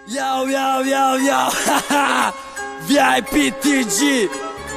Яу, яу, яу, яу, ха-ха! VIP TG,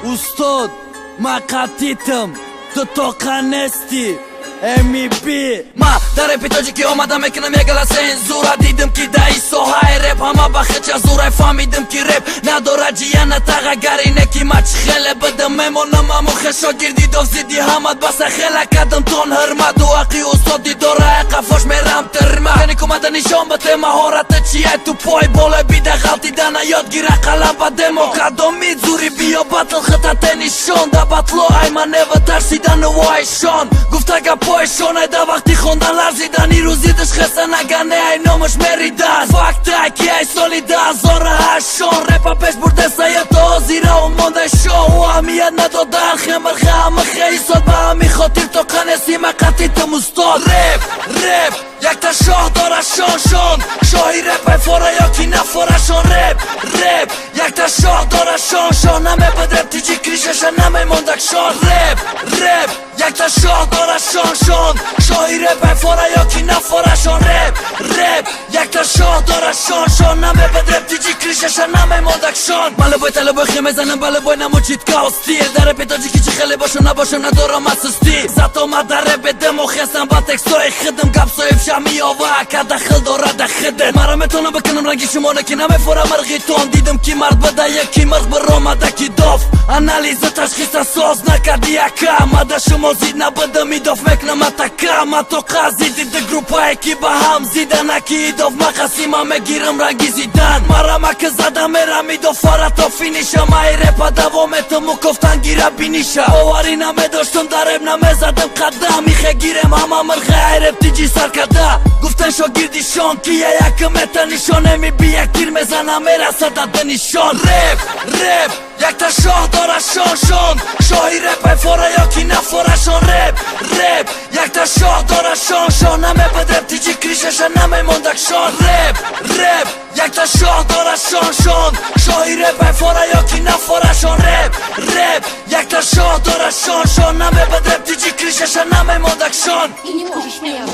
устод, мақатитм, ту тоқа нести, MEB. Ма дар репи тоҷикӣ омада мекунам ягала сензура. Дидим, ки дар ин соҳаи реп ҳама ба хича зурай. Фаҳмидим, ки реп надорад ҷияна тағагари неки. Ма чӣ хеле бидим, мемонам амухе шогирди дов зидди ҳамат баса хела кадам тон ҳурмату ҳаққи устоди дора қафош мерам тирма. Кани кумада нишон бите маҳората чия, тупой болои бида ғалтидана ёд гира қалам ба демо. Кадоми зури биё батл хитате нишон да батло айманева тарсидану вайшон гуфта гапоишон айда вақти хондан ларзидан ирӯзидаш хеса нагане ай номаш меридан. Фактай ки ай соли 2008 репа пеш бурдесая то ҳозира монда шоу аҳамият надодан хемирха ҳама хеисод. Ба ҳамин хотир то қанеси мақатитим, устод. Реп, реп якта шоҳ дора шон шон, шоҳи реп ай фора ё ки нафорашон. Реп, реп якта шоҳ дора шон шон, намебад реп тиҷи кришаша намемондакшон. Реп, реп якта шоҳ дора шон шон, шоҳи реп ай фора ё ки нафорашон. Реп, реп якта шоҳ дора шон шон, намебад реп тиҷи кришаша намемондакшон. Балебой талебой хе мезанам, балебой намучит каостил. Дар репи тоҷики чӣ хеле бошам набошам, надорам асустӣ. Зато ма дар репи демо хесам ба текстои хидм гапсои шамиёва када хил дорада хиде. Мара метонам бикунам ранги шумоне ки намефора мирғитон. Дидим, ки мард бада яки мирғ биромада ки доф анализа ташхиса соз накарди яка. Мада шумо зид набудам, идоф мекунам атака. Ма тоқа зидди группае ки ба ҳам зидана ки идоф мақасима мегирам ранги зидан. Мара мака зада мерам идоф фара то финиша. Маи репа давом метаму кофтан гира биниша. Боварӣ намедоштам, дар реп намезадам қадам. Ихе гирем ҳама мирғе ай реп тиҷи сар карда. Гуфтан шогирдишон ки якм ета нишонеми би як тир мезана мерасада нишон. Реп, реп якта шоҳ дора шон шон, шоҳи реп ай фора ё ки нафорашон. Реп, реп якта шоҳ дора шон шон, намебад реп тиҷи кришаша намемондакшон. Реп, реп якта шоҳ дора шон шон, шоҳи реп ай фора ё ки нафорашон. Реп, реп якта шоҳ дора шон шон, намебад реп тиҷи кришаша намемондакшон. Ты не можешь меня.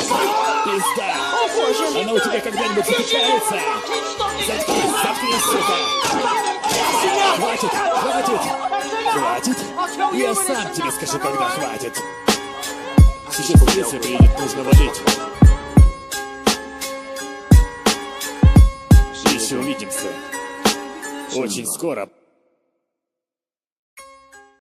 Пизда! О боже. Она у тебя когда-нибудь закачается? Заткнись, заткнись, сука! Хватит, хватит! Хватит? Я сам тебе скажу, когда хватит. Сейчас полиция приедет, нужно валить. Еще увидимся. Очень скоро.